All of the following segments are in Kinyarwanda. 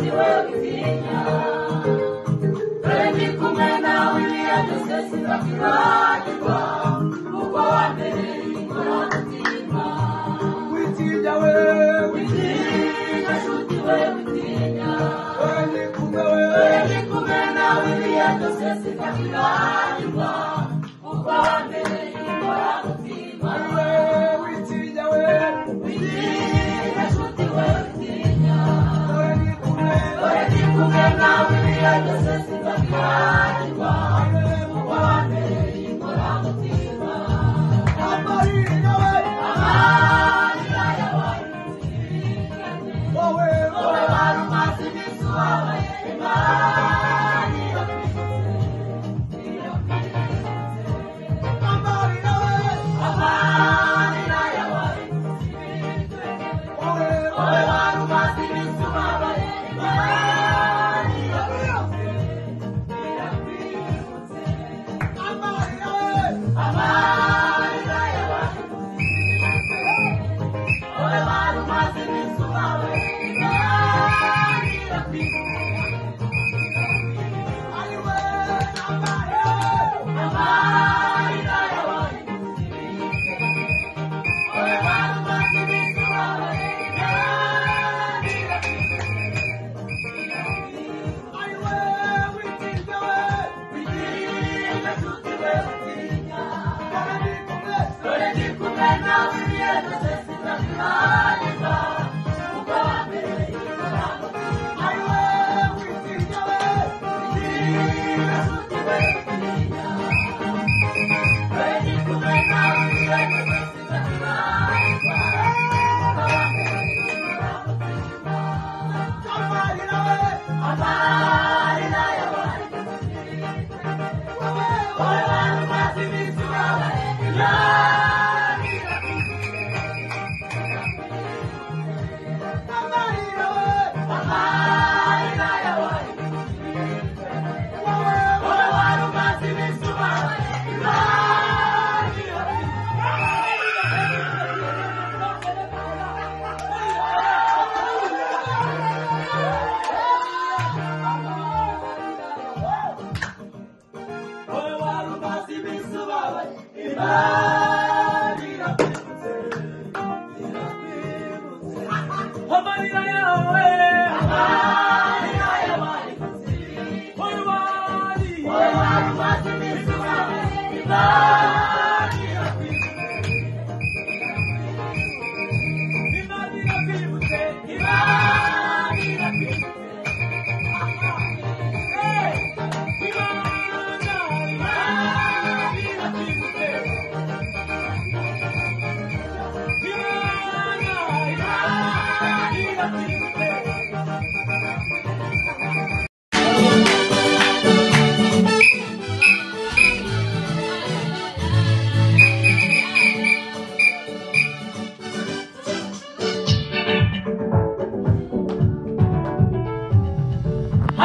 nshuti we witinya dore ndi kumwe nawe ibihe byose sinzakwibagirwa kuko wambereye inkoramutima witinya we witinya nshuti we witinya dore ndi kumwe we dore ndi kumwe nawe ibihe byose sinzakwibagirwa kuko wambereye inkoramutima we witinya we witinya nshuti we witinya dore ndi kumwe dore ndi kumwe nawe ibihe byose sinzakwibagirwa kuko wambereye inkoramutima amarira we amarira yabaye inzitane wowe wowe wari umaze iminsi ubabaye Imana irakwibutse irakwibutse amarira we amarira yabaye inzitane wowe wowe wari umaze iminsi ubabaye Imana irakwibutse irakwibutse amarira we amarira yabaye inzitane wowe wari umaze iminsi ubabaye Imana irakwibutse ari we amarira we amarira yabaye inzitane wowe wari umaze iminsi ubabaye Imana irakwibutse ari we witinya we witinya nshuti we witinya dore ndi kumwe dore ndi kumwe nawe ibihe byose sinzakwibagirwa kuko wambereye inkoramutima ari we witinya we witinya nshuti we witinya dore ndi kumwe nawe ibihe byose sinzakwibagirwa kuko wambereye inkoramutima amarira we amarira yabaye inzitane wowe wowe wari umaze iminsi ubabaye Imana irakwibutse amarira we amarira yabaye inzitane wowe wowe wari umaze iminsi ubabaye Imana irakwibutse wowe wari umaze iminsi ubabaye Imana irakwibutse irakwibutse amarira yawe amarira yabaye inzitane warwari wowe wari umaze iminsi ubabaye Imana irakwibutse Imana irakwibutse Imana irakwibutse Imana Imana irakwibutse Imana Imana irakwibutse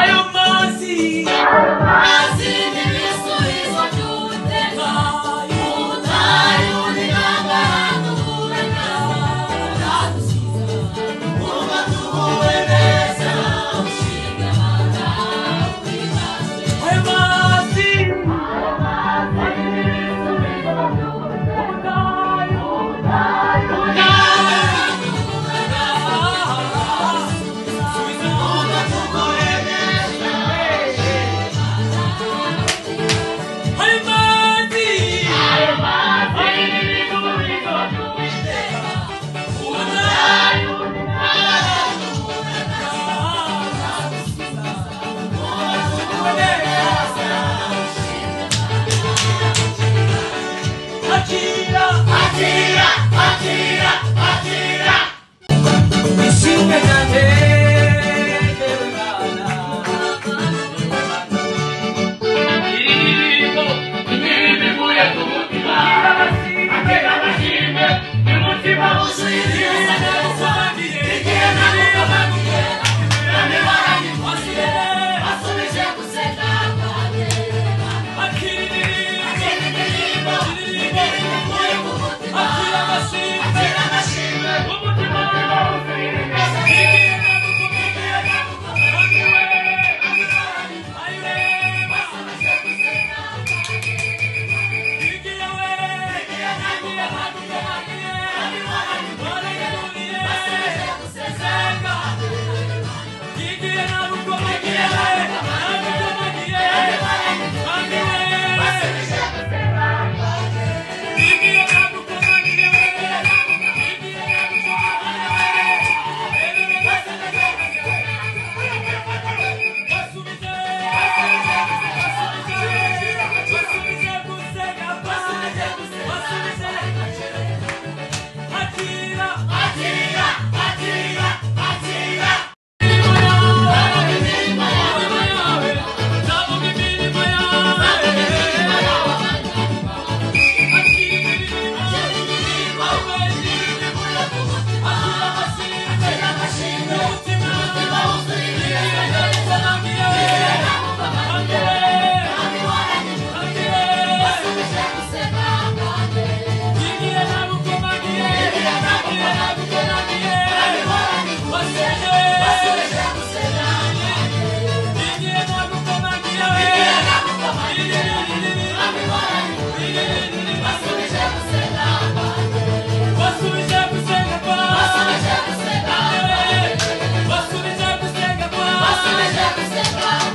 ayo mazi Mazi n'ibisubizo by'Uwiteka, ubutayu n'intambara duhura nazo, buradukiza, kuko tuguwe Uwiteka.